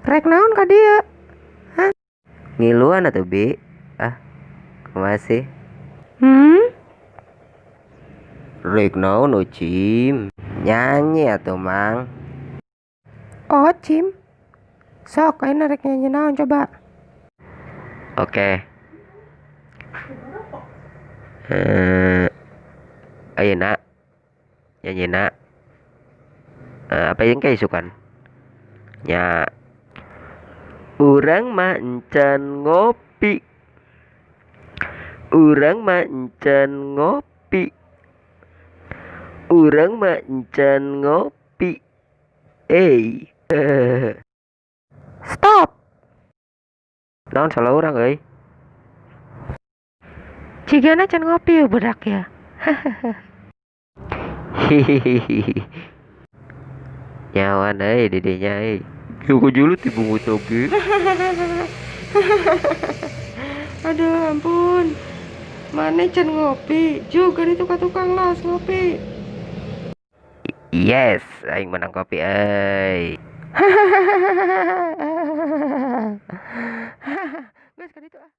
Rek naon ka dieu? Hah? Ngiluan atuh, Bi. Ah, kumaha sih? Hmm? Rek naon, Ucim? Nyanyi atuh, Mang. Oh, Cim. Sok, ayeuna rek nyanyi naon coba? Oke. Eh, ayeuna nyanyina apa yang kayak isukan? Nya, urang mah encan ngopi. Urang mah encan ngopi. Urang mah encan ngopi. Eh. Stop. Naon salah urang euy? Cigana can ngopi ya budak ya. Hihihi. Nyawan euy didinya euy. Suku julu dibungkus oge. Aduh, ampun. Mana can ngopi? Juga di tukang las ngopi. Yes, aing menang kopi euy. Geus ka ditu ah.